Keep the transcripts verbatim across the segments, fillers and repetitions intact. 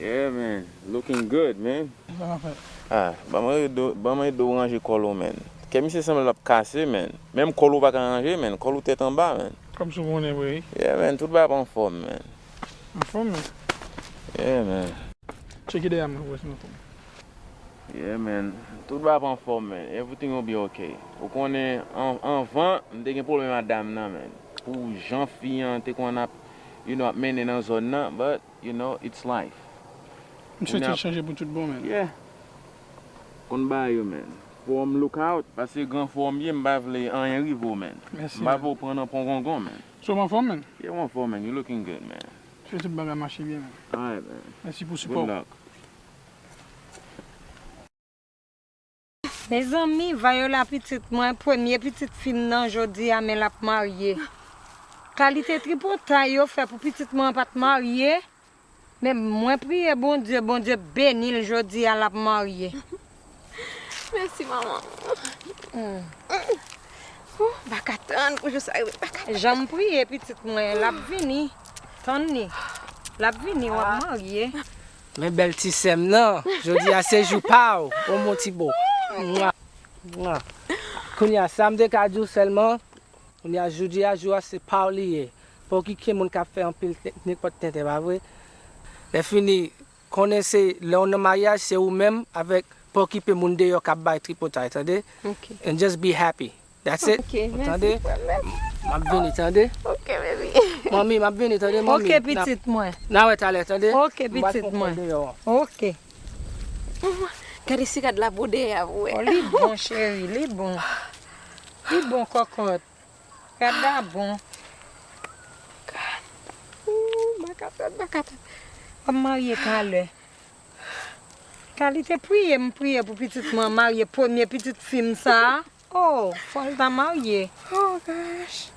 Yeah, man. Looking good, man. Sa w ap fè? Ah, ban mwen ede w, ban mwen ede w ranje kòl ou, man. Kè misye sanble l ap kase, man. Menm kòl ou pa ka ranje, man. Kòl ou tèt anba, man. Kòmsi w konnen vre, wi. Yeah, man. Tout bagay ap anfòm, man. Anfòm, man? Yeah, man. Tcheke dèyè m, wè si m anfòm. Yeah, man. Tout bagay ap anfòm, man. Everything will be okay. Ou konnen, an-, anvan, m te gen pwoblèm ak dam nan, man. Pou jan fi an te konn ap, you know, ap mennen nan zòn nan, but, you know, it's life. M swete l chanje pou tout bon, man. Yeah. Konn bagay yo, man. Fò w look out, paske gran fò w ye, m pa vle anyen rive w, man. Mèsi, man. M pa vle w pran nan pon gongon, man. So, w anfòm, man? Yeah, m anfòm, man. You looking good, man. Swete tout bagay mache byen, man. Alright, man. Mèsi pou sipò w. Good luck. Mezanmi, Viola pitit mwen, premye pitit fi m nan jodi a, men l ap marye. Kalite tripotay yo fè pou pitit mwen an pa t marye, men mwen priye Bondye, Bondye beni l jodi a, l ap marye. Mèsi, manman. Hmm. Ou pa ka tann pou jou sa rive, pa ka tann. Jan m priye pitit mwen, l ap vini. Tann li. L ap vini, w ap marye. Men bèl ti sè m nan, jodi a se jou pa w, o mon ti bo. Mwa, mwa. Kounye a, sa m te ka di w sèlman, kounye a, jodi a, jou a se pa w li ye. Pa okipe moun k ap fè anpil te-, nenpòt tenten, pa vre? Lèfini, konnen se lè w nan maryaj, se ou menm avèk, pa okipe moun deyò k ap bay tripotay, tande? Ok. And just be happy. That's it. Ok, mèsi, tande? Frè, mèsi. M ap vini, tande? Ok, baby. Manmi, m ap vini, tande, manmi? Ok, pitit mwen. N a wè talè, tande? Ok, pitit mwen. Ok. Gade si rad la bwode a, ou wè. Oh, li bon, cheri, li bon. Li bon, kòkòt. Rad la bon. Ooh, m pa ka tann, m pa ka tann. W ap marye talè. Kalite priye m priye pou pitit mwen marye, premye pitit fi m sa a. Oh, fò l ta marye. Oh gosh.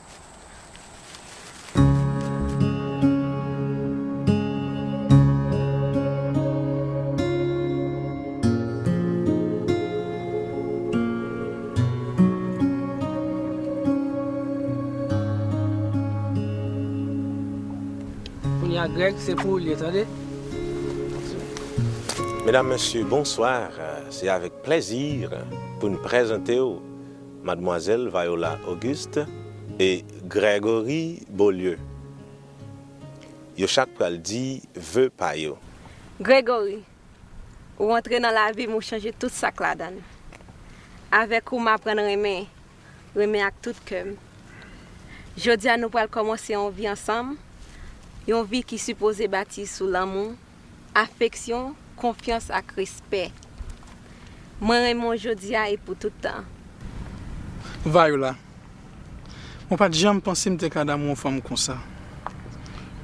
Kounye a, Greg, se pou ou l ye, tande? Medam, mesye, bonswa. Se avèk plèzi pou n prezante w Madmwazèl Viola Auguste e Gregory Beaulieu. Yo chak pral di ve pa yo. Gregory, ou antre nan lavi m, ou chanje tout sa k ladan l. Avèk ou, m aprann renmen, renmen ak tout kè m. Jodi a, nou pral kòmanse yon vi ansanm, yon vi ki sipoze bati sou lanmou, afeksyon, konfyans ak respè. Mwen renmen w jodi a e pou tout tan. Viola, mwen pa t janm panse m te ka damou yon fanm konsa.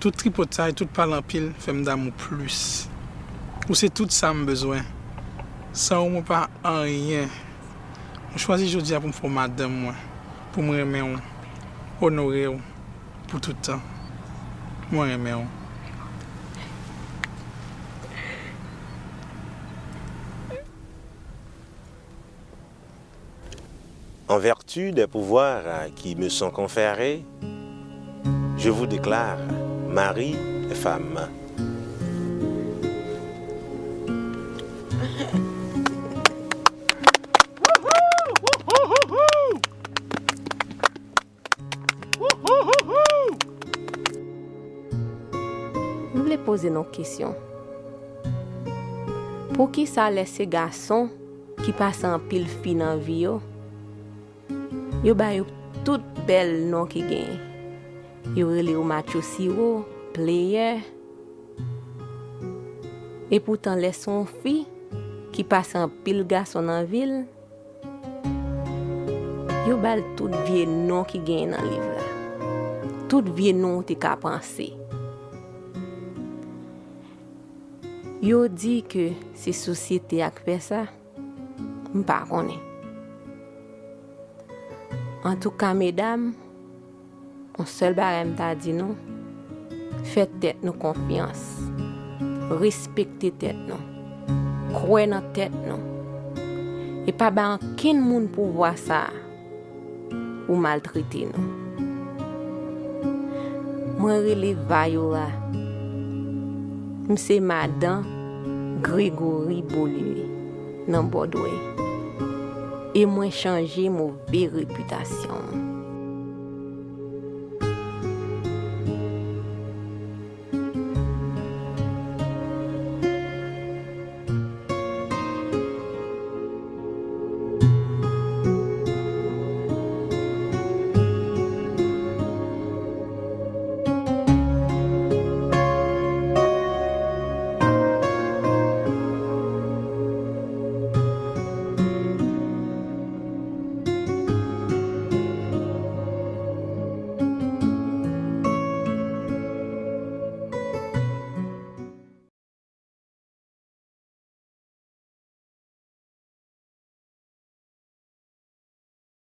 Tout tripotay, tout pale anpil fè m damou plis. Ou se tout sa m bezwen. San ou, mwen pa anyen. Mwen chwazi jodi a pou m fè w madanm mwen, pou m renmen w, onore w pou tout tan. Mwen renmen w. En vertu des pouvoirs qui me sont conférés, je vous déclare mari et femme. M vle poze nou kesyon. Poukisa lè se gason ki pase anpil fi nan vi yo, yo ba yo tout bèl non ki genyen? Yo rele yo macho siro, player. Epoutan, lè se yon fi ki pase anpil gason nan vi l, yo ba l tout vye non ki genyen nan liv la. Tout vye non ou te ka panse. Yo di ke se sosyete a k fè sa, m pa konnen. Antouka, medam, yon sèl bagay m ta di nou, fè tèt nou konfyans, respekte tèt nou, kwè nan tèt nou, e pa bay ankenn moun pouvwa sa a pou maltrete nou. Mwen rele Viola. M se madan Gregory Beaulieu nan Broadway. E mwen chanje move repitasyon m.